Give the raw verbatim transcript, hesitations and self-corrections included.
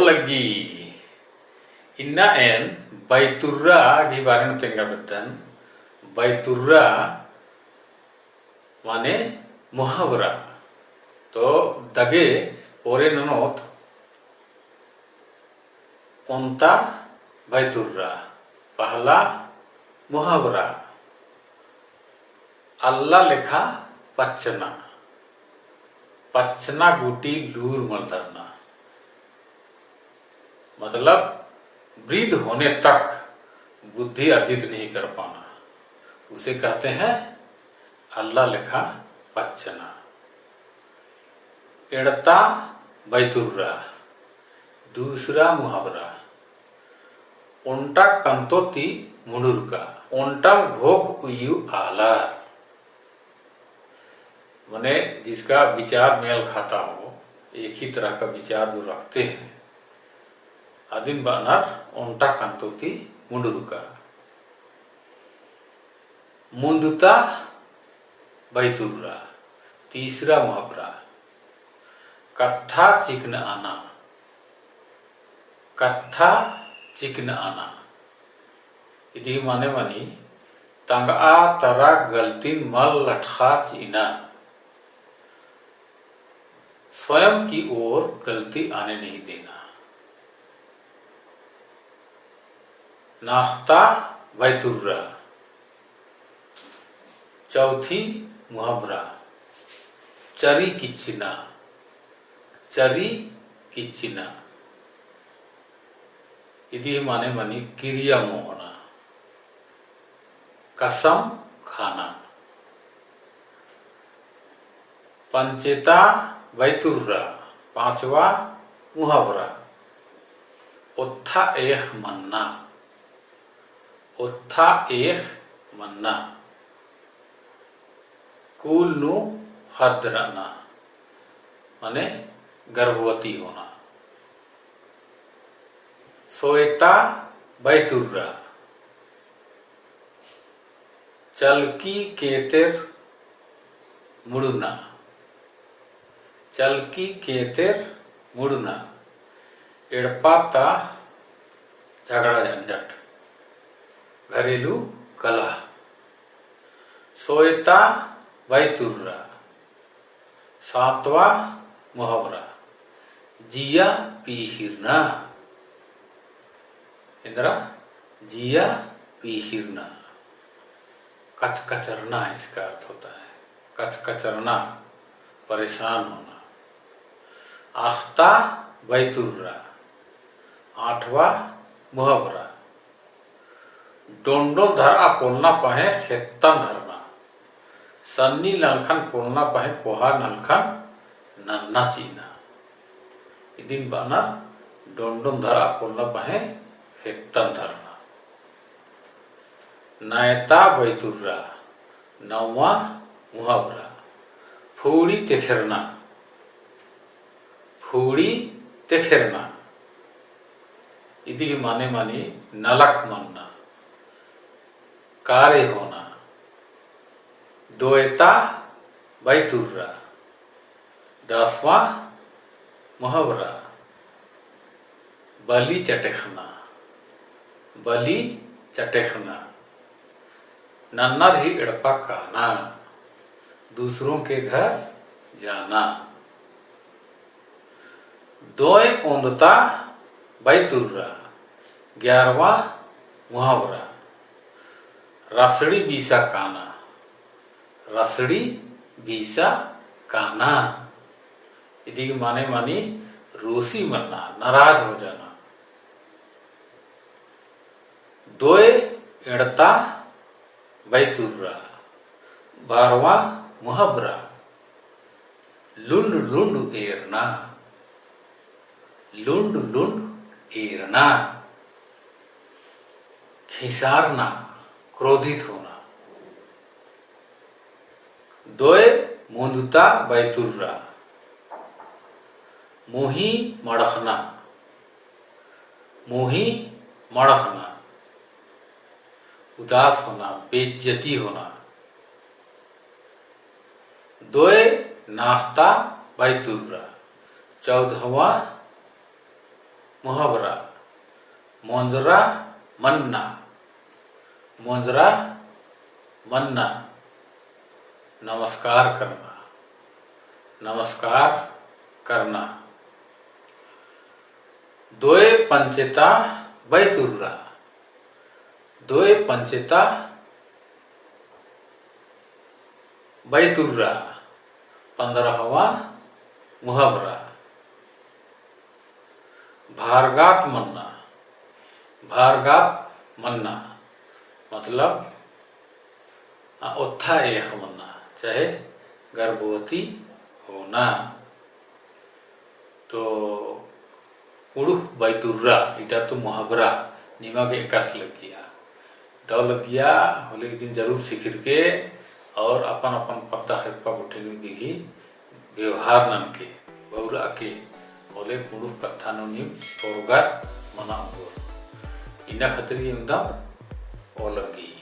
लग्गी। इन्ना एन बैतुर्रा गही बारे नू तेंगा बेद्दन। बैतुर्रा माने मुहावरा। तो दगे ओरे ननोत ओन्टा बैतुर्रा, पहला मुहावरा, अल्ला लेखा पच्चना, पच्चना गूटी लूर मल धरना। मतलब, वृद्ध होने तक बुद्धि अर्जित नहीं कर पाना, उसे कहते हैं अल्ला लेखा पच्चना। एड़ता बैतुर्रा, दूसरा मुहावरा, ओन्टा कंतो ती मुंडुरका, ओन्टम घोख उइयु आलर। माने जिसका विचार मेल खाता हो, एक ही तरह का विचार जो रखते हैं, अदिन बअनर ओन्टा कंतो ती मुंडुरका। मुन्दुता बैतुर्रा, तीसरा मुहावरा, कत्था चिकनअना, कत्था चिकनअना। इदी माने मनी, तंगआ तरा गलतिन मल लटखा चिअना, स्वयं की ओर गलती आने नहीं देना। नाख़ता बैतुर्रा, चौथी मुहावरा, चरी किच्चना, चरी किच्चना। इदी माने मनी किरिया मोख़ना, कसम खाना। पंचेता बैतुर्रा, पांचवा मुहावरा, ओत्था एख़ मन्ना, ओत्था एख़ मन्ना। कुल नू ख़द्द रअना, माने गर्भवती होना। सोयता बैतुर्रा, चलकी केतेर मुड़ना, चलकी केतेर मुड़ना, एड़पा ता झगड़ा झंझट, घरेलू कलह। सोयता बैतुर्रा, सातवाँ मुहावरा, जिया पीहिरना। एन्दरा? जिया पीहिरना। कचकचरना इसका अर्थ होता है। कचकचरना, परेशान होना। अख़ता बैतुर्रा। आठवाँ मुहावरा, डोंडोन धरआ पोलना पहें ख़ेत्तन धरना। सन्नी नलखन पोलना पहें कोहा नलखन नन्ना चिअना। इदिन बअनर डोंडोन धरआ पोलना पहें ख़ेत्तन धरना। नयता बैतुर्रा, नौवाँ मुहावरा, फूड़ी तेखेरना। फूड़ी तेखेरना। इदी माने मनी नलख मन्ना, कार्य होना। दोयता बैतुर्रा, दसवाँ मुहावरा, बली चटेखना, बली चटेखना। नन्नर ही एड़पा काना, दूसरों के घर जाना। दोय ओन्दता बैतुर्रा, ग्यारहवाँ मुहावरा, रसड़ी बीसा काना, रसड़ी बीसा काना। इदी माने मनी रूसी मन्ना, नाराज हो जाना। दोय एड़ता बैतुर्रा, बारहवाँ मुहावरा, लुंड लुंड एरना, लुंड लुंड एरना, खिसारना, क्रोधित होना। दोय मुन्दुता बैतुर्रा, मुही मड़खना, मुही मड़खना, उदास होना, बेइज्जती होना। दोय नाख़ता बैतुर्रा, चौदहवाँ मुहावरा, मोंजरा मन्ना, मोंजरा मन्ना, नमस्कार करना, नमस्कार करना। दोय पंचेता बैतुर्रा, दोय पंचेता बैतुर्रा, पन्द्रहवाँ मुहावरा। भारगात मन्ना, भारगात मन्ना, मतलब, आ, ओत्था एख मन्ना, चाहे गर्भवती होना। तो कुँड़ुख़ बैतुर्रा, इटा तो मुहावरा, निमा गे एकासे लग्गिया। दव लग्गिया, होले इदिन जरूर सिखिरके, और अपन अपन पद्दा खेप्पा गुट्ठी नू इदी गही व्यवहार ननके, बउरआ के, होले कुँड़ुख़ कत्था नू नीम पोरगर मना ओंगोर। इन्ना खतरी एवंदम ओ लग्गी।